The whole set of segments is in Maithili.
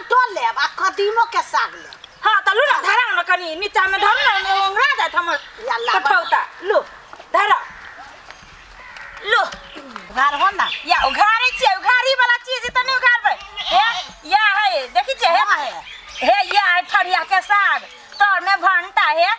भंटो लेब आ कदीमो के साग लेब। हाँ तऽ लू ना, धराउ ना, कनि नीचा में धरू ना, ओंघरा जायत हमर या लाबऽ। कठौता। लू धराउ, लू। उघार हो ना। या उघारै छियै, उघारी वाला चीज तऽ नहि उघारबै। हे या है, देखै छियै? हे। हाँ है। हे या है ठरिया के साग, तर में भंटा है।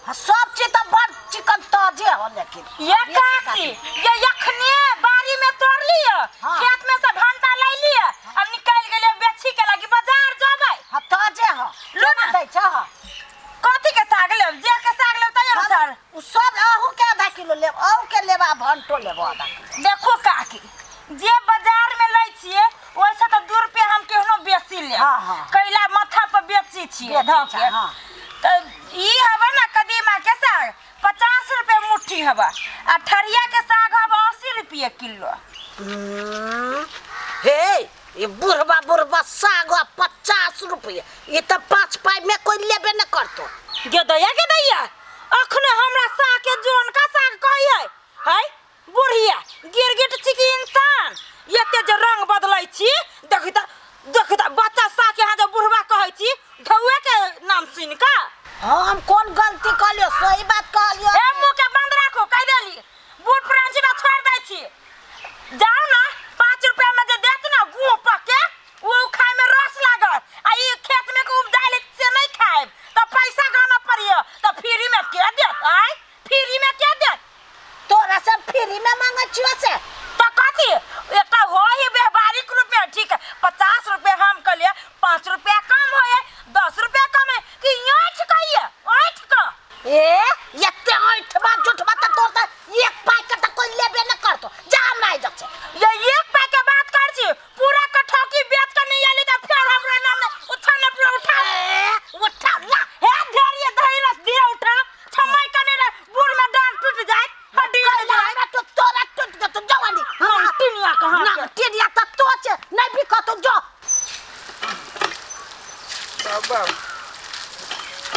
हाँ, सब चीज तऽ बड़ चिकन ताजे हो लेकिन। ये काकी, ये यखने बाड़ी में तोड़ लिय। हाँ। खेत में से भंटा लै लिय आ निकालि गेलियै बेची के लागी बाजार जबै। हाँ, ताजे हो। लू ना। दै छह? कथी के साग लेब? जे के साग लेब तै अनुसार। उ सब अहू के आधा किलो लेब, अहू के लेब आ भंटो लेब आधा किलो। देखो काकी, जे बाजार में लै छियै ओहिसँ तऽ 2 रुपया हम केहनो बेसी लेब। हाँ, हाँ। कैला माथा पर बेची छियै बेचै धऽ छै, के। हाँ। तऽ ई हवे ना कदीमा के साग 50 रुपये मुट्ठी हवे आ ठरिया के साग हवे 80 रुपये किलो। हे ये बुढ़बा बुढ़बा साग आ 50 रुपये, ये तऽ 5 पाई में कोई लेबे न करतो। गे दैया, गे दैया, अखने हमरा साग के जोन का साग कहै है। है बुढ़िया गिरगिट छी कि इंसान? एते जे रंग बदलै छी, देखी तऽ, देखी तऽ बच्चा साग के अहाँ जे बुढ़बा कहै छी ढौआ के नाम सुनि कऽ। हम कोन गलती कहलियो? सही बात कहलियो। हे मुँह के बंद राखू, कहि देली। बूढ़ पुरान छी तऽ छोड़ि दै छी। जाउ ने 5 रुपया में जे देत ने गुह पके, ओ खाय में रस लागत आ ई खेत में के उपजायल से नहीं खाएब तऽ पैसा गाना पड़ियो, तऽ फ्री में के देत? आय फ्री में के देत? तोरा सब फ्री में मांगे छियो से? तऽ कथी एकटा हो ही व्यवहारिक रूप में ठीक है, 50 रुपया हम कहलिए, 5 रुपया कम होए, 10 रुपया कम है कि ऐठ कहिए ऐठ क। ए एते ऐठबा जुठबा तऽ तोर तऽ 1 पाई के तऽ कोई लेबे न करतो। जा हमरा इज्जत से। ये 1 पाई के बात कर छी, पूरा कठौकी बेच के नहीं आली तऽ फेर हमरा नाम नहीं उठा न पूरा उठा। ए, उठा ला। हे धैर्य धैर्य दिया उठा, छमाई कने रे बूढ़ में डांट टूट जाए, हड्डी कैला टूट जाए। हमरा तो तोरा टूट गेतो जवानी। हम टिनिया कहाँ ना के? टिनिया तऽ तो छे, नहीं बिकतो जो। बाबा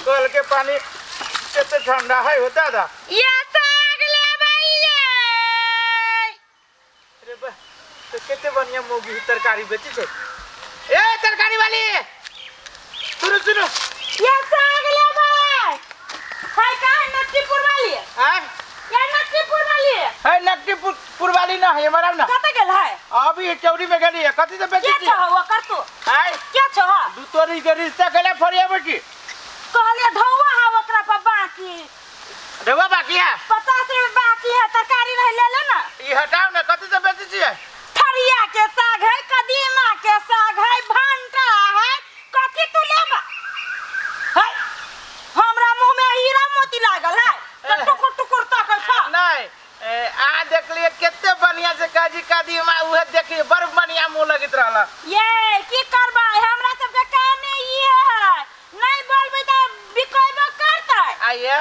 कल के पानी कितने ठंडा है हो दादा। ये साग लेबै ये। अरे बा, तो कितने बढ़िया मोगी तरकारी बेची छे। ए तरकारी वाली, सुनो सुनो। ये साग लेबै। है का नक्कीपुर वाली? हाँ? ये नक्कीपुर वाली? है नक्कीपुर वाली ना है हमारा ना। कत गेल है? अभी चौरी में गेली है, कथी से बेची के छी? छह ओकर तू? आय। के छह? दू तोरी के रिश्ता केला फरिया बेटी। कहलिए ढौआ है ओकरा पर बाकी। ढौआ बाकी है? 50 रुपये बाकी है, तरकारी रह ले ले ना। ई हटाओ ना, कथी से बेची छी? ठरिया के साग है, कदीमा के साग है, भंटा है, कथी तू लेबा? है हमरा मुंह में हीरा मोती लागल है, त टुकुर टुकुर तकै छ। नहीं, आ देखलिए कते बढ़िया से काजी कदीमा, उहे देखिए बड़ बढ़िया मुंह लगैत रहल। ये की करबै, हमरा सबके काम में ई है, नहीं बोलबै त बिकैबो करतै। आइए,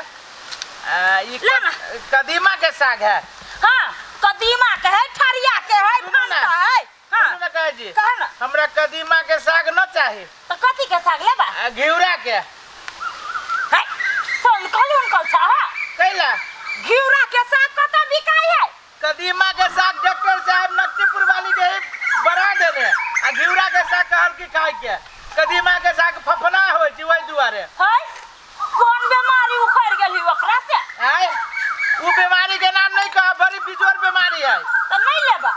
ई ला ना। कदीमा के साग है। हाँ, कदीमा के है, ठरिया के है, सुनू ना। भंटा है। हाँ। सुनू ना काजी। कह ना। हमरा कदीमा के साग न चाही। त कथी के साग लेबा? घिउरा के। है, सुन कहलु हुनकर छ, हाँ? कैला? घिउरा के साग कतऽ बिकाइ है? कदीमा के साग डॉक्टर साहब नक्कीपुर वाली के ही बढ़ा देने, आ घिउरा के साग कहल की खाय के। कदीमा के साग फफना होय छै ओहि दुआरे। है, कोन बीमारी उखड़ गेली ओकरा से? आय, उ बीमारी के नाम नहीं कह, बड़ी बिजोर बीमारी है। त नहीं लेबा?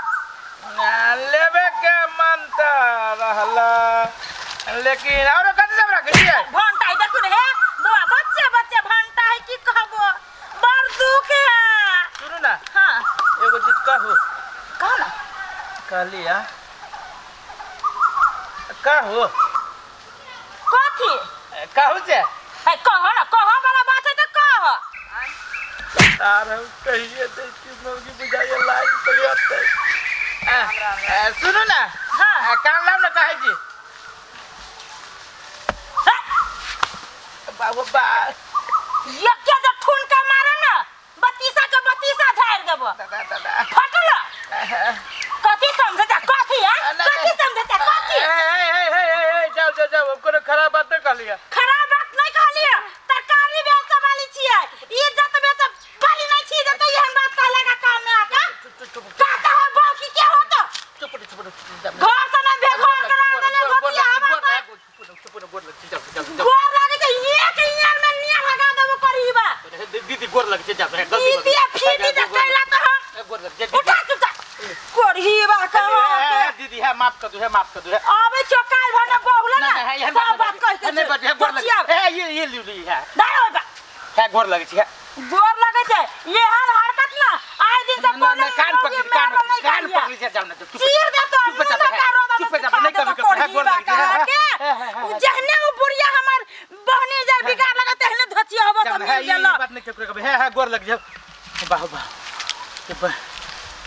ना, लेबे के मन त रहला, लेकिन औरो कथी सब रखै छियै? भंटा है, देखू ने हे बौआ, बच्चे बच्चे भंटा है, की कहबो, बड़ दुख है। सुनू ना। हाँ। एगो चीज कहू। कह ना। कहली हा? कहू। कथी? कहू से। है, कह ना, कह वाला बात है त कह। आर हम कहिए दै छी मौगी बुझाइए लाइन पर अतै। सुनू ना। हाँ। कान लाउ ना कहै छी। है। बाबू बा। यके जे ठुनका मारे ना, बत्तीसा के बत्तीसा झाड़ि देबो। दादा, दादा। फटल। कथी समझे जा, कथी, हाँ? नहीं, कथी नहीं। समझे जा, कथी? ए, ए, ए, ए, ए, ए, जाओ, जाओ, जाओ, हम कोनो खराब बात नहीं कहलियै। खराब बात नहीं कहलियै, तरकारी बेचऽ वाली छियै, इज्जत बेचऽ वाली नहीं छियै, जतऽ एहन बात कहला का काम में आका। का कहब, बाकी के होत? चुप, चुप, चुप, चुप, चुप। घर से नहीं बेघर करा देले, गोतिया हमर। चुप न गोर लग छी, जाउ जाउ जाउ। गोर लागे छै एक इयर में नियर लगा देबो करीबा। दीदी गोर लग छै, जाउ गलती दीदी आ फीदी जे कैला तो हम गोर लग छै। उठा चुपचाप कोरहीबा कहाँ के। दीदी है माफ कर दू, है माफ कर दू है। आबै छौ काल्हि भने बहुला ना ने ना है सब बात कहि के नहीं बात है गोर लग है ये ली ली है। दाइ ओइ बा है गोर लग छै है। गोर लगे छै ये हर हरकत ना आइ दिन से ना कोनो ना कान पकड़ कान कान पकड़ छै, जाउ ना चुप। चीर देतो चुप जा, चुप जा, नहीं कभी कभी है गोर लग छै है। जहने उ बुढ़िया हमर बहनी जाय बिगाड़ लगा तेहने धोचिया होबो जाउ सब ना, है मिल ई गेल। बात नहीं कभी है है गोर लग छै। वाह वाह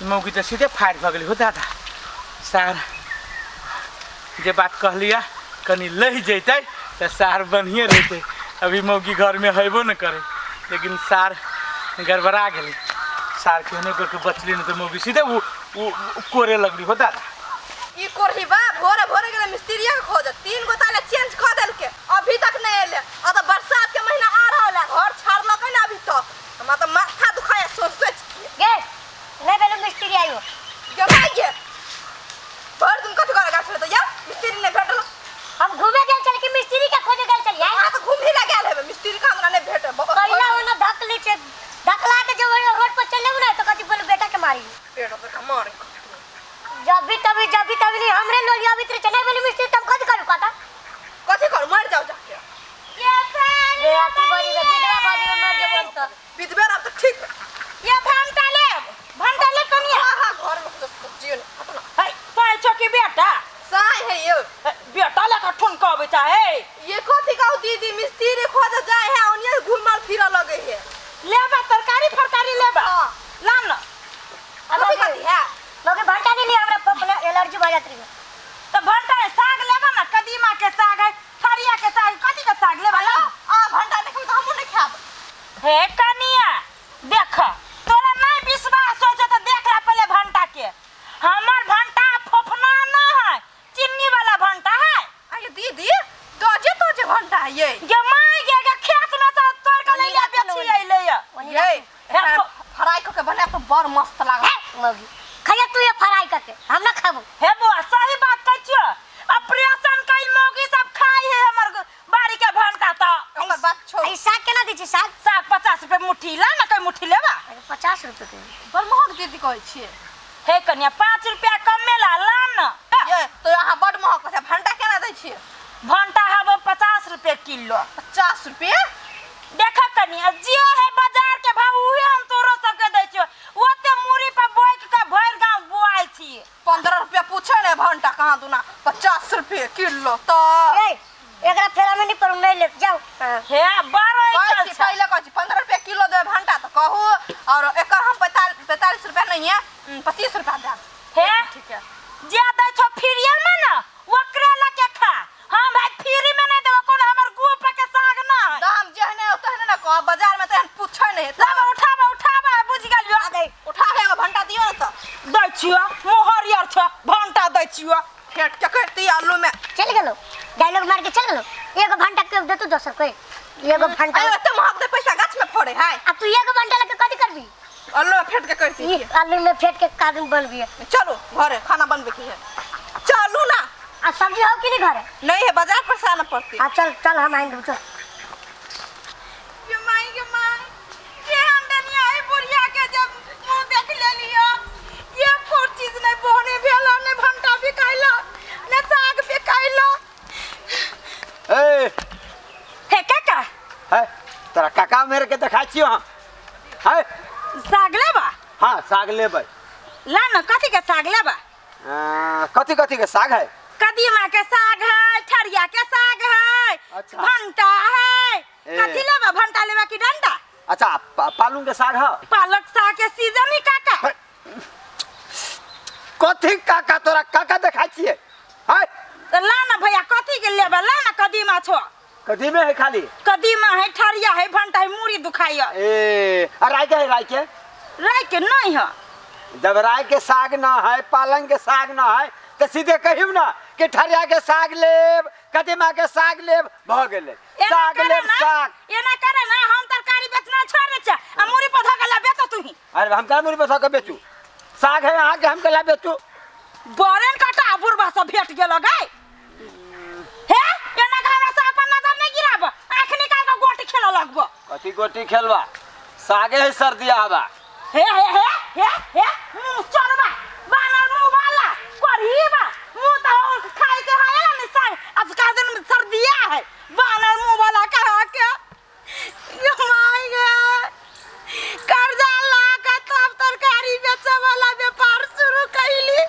मौगी तऽ सीधे फाड़ि भऽ गेलै हो दादा। सार जे बात कहलियै कनि लहि जैतै तऽ सार बढ़िए रहितै। अभी मौगी घरमे हेबो न करै, लेकिन सार गड़बड़ा गेलै। सार केहनो करके बचली नहि तऽ मौगी सीधे उ उ कोरे लगली हो दादा। ई कोरही बा भोरे भोरे गेले मिस्त्रिया के खोज, 3 गो ताले चेंज कर देलके, अभी तक नहीं एले। आ तो बरसात के महीना आ रहल है, घर छाड़लकै ना अभी तक। हमरा तो माथा दुखाया सोच सोच के। गे नहीं बेलो मिस्त्री आयो गे भाई गे भर दिन कथि करे गाछ तो या मिस्त्री नहीं भेटल। हम घूमे गेल छल कि मिस्त्री के खोजे गेल छलियै? हां तो घूम ही लग गेल हेबे, मिस्त्री के हमरा नहीं भेटे। पहिला ओना धक ले छै, धकला के जब रोड पर चल लेबू ना तो कथि बोले बेटा के मारी। पेड़ पे का मारे। जब भी तभी जब भी तभी नहीं हमरे लोग आबित रहे नहीं बेलो मिस्त्री तब कथि करू काटा कथि करू मर जाओ जाके। ये सारी रे अथी बजी रे विधवा बजी रे मर जेबो हम तो। विधवा रह तो ठीक। ये भंटा ले भंटा ले कनिया। हां हां घर में तो सब्जी नहीं अपना। है पाय छो की बेटा साय है ये बेटा लेखा ठुनका अबै छै हे। ये कथि कहू दीदी मिस्त्री खोज जाय है ओनिये घुमल फिरल लगे है। लेबा तरकारी फरकारी लेबा। हां लान न। कथि कथि है? लोगे भंटा नहीं लिया हमरा पपला एलर्जी भ जात रही। तो भंटा है, साग लेबा ना, कदीमा के साग है, ठरिया के साग, कथि के साग लेबा ला। आ भंटा देखम त हमहु नहीं खाब। हे कनिया देख तोरा नहीं विश्वास हो छै त देख ला पहले भंटा के। हमर भंटा फोफना न है, चिन्नी वाला भंटा है। अरे दीदी तोजे तोजे भंटा है ये। गे my गे गे खेत में से तोड़ के ले जा बेची अइले ये। ये फ्राई क के बना तो बड़ मस्त लागत। मौगी खाया तू ये फ्राई करके हम ना खाबो। हे बुआ सही बात कहै छियो, ऑपरेशन कइल मौगी सब खाइ है हमर बाड़ी के भंटा त। ओकर बात छोड़। ई साग केना दै छी साग? साग 50 रुपए मुट्ठी ला ना, कई मुट्ठी लेबा? अरे 50 रुपए के बड़ महग दीदी कहै छियै। हे कनिया 5 रुपया कमे ला ला ना। ये तो यहाँ बड़ महग छै, भंटा केना दै छियै? भंटा हबो 50 रुपए किलो। 50 रुपए? देख कनिया जे है बाजार के भाव उहे हम तोरो सबके दै छियो। ओते मूड़ी पर बोइक के भरि गांव बोआइ छी। 15 रुपया पूछे ने भंटा कहाँ दुना 50 रुपए किलो तो। ए एकरा फेरा में नहीं पड़ू नहीं ले जाओ। हे बड़ कहै ऐठल छी छै। पहिले कहै छी 15 रुपया किलो देबै भंटा तो कहू, और एकर हम 45 रुपया नहीं है 25 रुपया देब। हे ठीक है जे दै छौ फ्रीए में ना ओकरे लके खा, हम भाई फ्री में नहीं देबो कोनो हमर गुह पर के साग ना है। दाम जेहने ओतहने ना कह, बाजार में तेहन पूछे नहीं। लाबा उठाबा उठाबा बुझ गेलियो। उठा के एगो भंटा दियो ना तो। दै छियो मुँह हरियर छो भंटा दै छियो। फेट के करती आलू में। चल गेलो डायलॉग मार के चल गेलो। एगो भंटा के देतू दोसर कोई एगो भंटा। अरे एते महग दे पैसा गाछ में फोड़े है। अब तू एगो भंटा लेके कथि करबी? आलू में फेट के करती। ई आलू में फेट के कादू बनबी। चलो घरे खाना बनबे की है, चलू ना। आ सब्जी हो कि नहीं घरे? नहीं है, बाजार पर से आना पड़ती। हां चल चल हम आएंगे चल। ये माई के माई ये हम दुनिया है बुढ़िया के जब मुंह देख ले लियो ये फोर चीज नहीं बोने भेला नहीं भंटा भी खाइला नहीं साग भी खाइला। ए हे काका है तोरा काका मेरे के देखा छियो हम है। साग लेबा? हां साग लेबै। ला ना कथी के साग लेबा? कथी कथी के साग है? कदीमा के साग है, ठरिया के साग है, अच्छा। भंटा है। कथी लेबा? भंटा लेबा कि डंडा? अच्छा पालंग के साग है। पालक साग के सीजन ही काका। कथी काका तोरा काका देखा छियै है? तो ला ना भैया कथी के लेबा? ला ना कदीमा छो। कदीमे है खाली? कदीमा है, ठरिया है, भंटा है, मूड़ी दुखाई है। ए आ राई के है? राई के? राई के नहीं है। जब राई के साग ना है, पालंग के साग ना है तो सीधे कहिब ना कि ठरिया के साग लेब, कदीमा के साग लेब, भ गेलै। साग लेब साग। एना करे ना हम तरकारी बेचना छोड़ दै छियै आ मूड़ी पर धऽ के ला बेचो तू ही। अरे हम का मूड़ी पर धऽ के बेचू? साग है अहाँ के, हम के ला बेचू? बरन काटा बुढ़बा सब भेट गेल गै। हे एना गोटी खेलबा सागे है सर्दिया हवा। हे हे हे हे हे मुंह चोरबा बानर मुंह वाला करही बा मुंह तो खाए के है ना साग आज का दिन में सर्दिया है बानर मुंह वाला कहा के ये my गे कर्जा ला के तब तरकारी बेचे वाला व्यापार शुरू कैली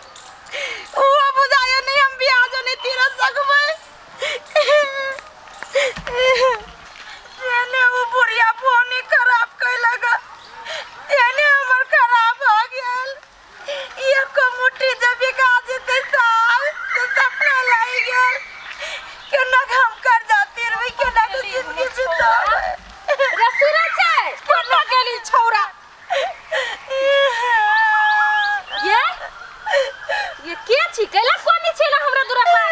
वो बुझाए नहीं हम ब्याज नहीं तीर सकबै। एने वो बुढ़िया फोनी खराब कैलक एने हमर खराब हो गेल एको मुट्ठी जे बिका जेतै साल से सपना लागि गेल केना के हम कर्जा तीरबै केना के जिंदगी बिताबै। रे सूरज छै केना गेली छौरा ये ये के छी कैला कोनी छै ना हमरा दूरा पर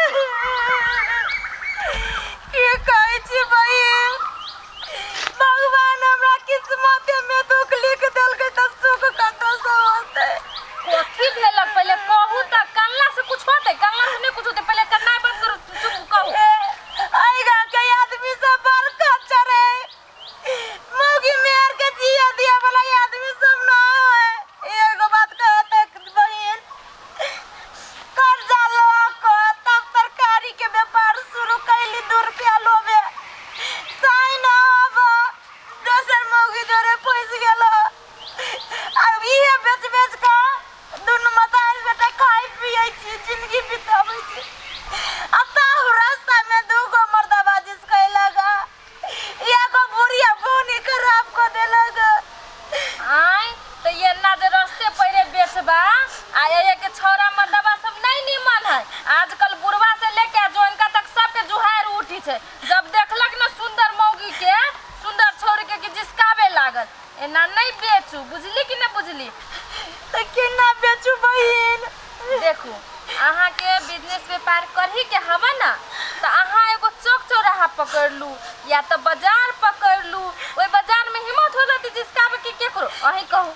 की कहै छी बहिन भगवान हमरा किस्मत में दुख लिख देलकै तऽ सुख कतऽ से होतै। कथी भेलक पहिले कहू त कनला से कुछ होतै कनला से नहीं कुछ होतै पहले कन्नाइ बंद करू चुप कहू। एहि गाँव के आदमी सब बड़ खच्चर है मौगी मेहर के जिया दिया वाला आदमी सब ना है। एगो बात कहते बहिन कर्जा लऽ कऽ तब तरकारी के व्यापार शुरू कैली 2 रुपया लोबे साई ना आब दोसर मौगी जोरे फंसि गेल आब इहे बेच बेच कऽ दुनू मतारी बेटा खाइ पियै छी जिंदगी बिताबै छी। आ ताहू रास्ता में 2 गो मर्दाबाजी कैलक एगो बुढ़िया बोनी खराब कऽ देलक। आय त ये ना जे रस्ते पहले बेचबा आ ये के छौरा मर्दबा सब नहीं निमन है आजकल बुढ़वा से लेके जोनका तक सबके जुहार उठी छै जब देखलक ना सुंदर मौगी के सुंदर छोरी के कि जिसकावे लागल एना नहीं बेचू बुझली कि नहीं बुझली। तऽ केना बेचू बहिन? देखू अहाँ के बिजनेस व्यापार करही के हवा ना तो अहाँ एगो चौक चौराहा पकड़ लू या तो बाजार पकड़ लू ओहि बाजार में हिम्मत हो जाती जिसकावे के केकरो अहीं कहू।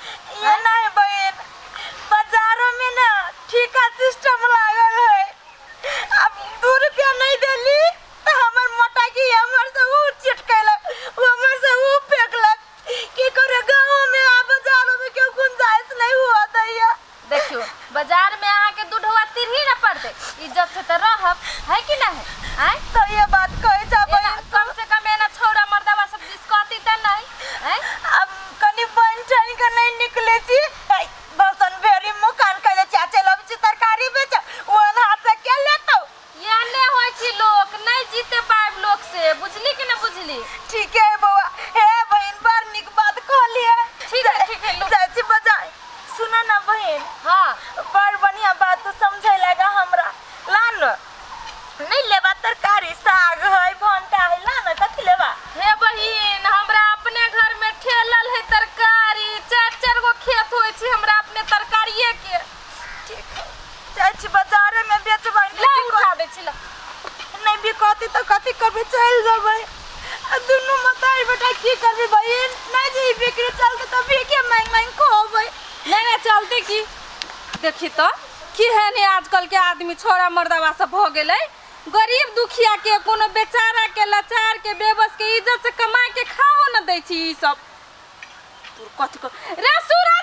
ये नहीं बहिन बाजारों में ना ठीका सिस्टम लागल है अब 2 रुपया नहीं देली तो हमर मोटा की हमर से ऊ चिटकेलक ऊ हमर से ऊ फेंकलक की करे गाँव में आ बाजारों में क्यों गुंजाइश नहीं हुआ दैया। देखियो बाजार में अहाँ के दूधवा तिरही ना पड़ते इज्जत से तो रहब है कि ना है आय तो ये बात कहै छ एना बहिन कम से कम एना छौड़ा मर्दवा सब जिसकती त नहीं है। अब कनी बन ठन के नहीं निकले छी बसन भेरी मुकान कैले चाचे लब छी तरकारी बेच ओहन हाथ से के लेतौ। ये ने होय छी लोक नहीं जीते पाइब लोक से बुझली कि ना बुझली। ठीक है बौआ हे बहिन बड़ नीक बात कहलिए। ठीक है, ठीक है, लो। चाची बजाय सुन ना बहिन हाँ बड़ बढ़िया बात तू समझे लगा हमरा ला न नहीं लेबा तरकारी साग है भंटा है ला न कथी लेबा। हे बहिन हमरा अपने घर में ठेलल है तरकारी 4-4 गो खेत होय छी हमरा अपने तरकारिये के। ठीक है चाची बाजारे में बेचबै ला उठा दै छी ला। नहीं बिकती तो कथी करबै चलि जेबै आ दुनू मतारी बेटा की करबै बहिन नहीं जे बिक्री चलते तो भीखे मांग मांग खोबै। नहीं नहीं चलते की देखी तो की है ने आजकल के आदमी छोरा मर्दवा सब हो गेलै गरीब दुखिया के कोनो बेचारा के लाचार के बेबस के इज्जत से कमा के खाओ न दै छी ई सब। तू कथी कर रे सूरज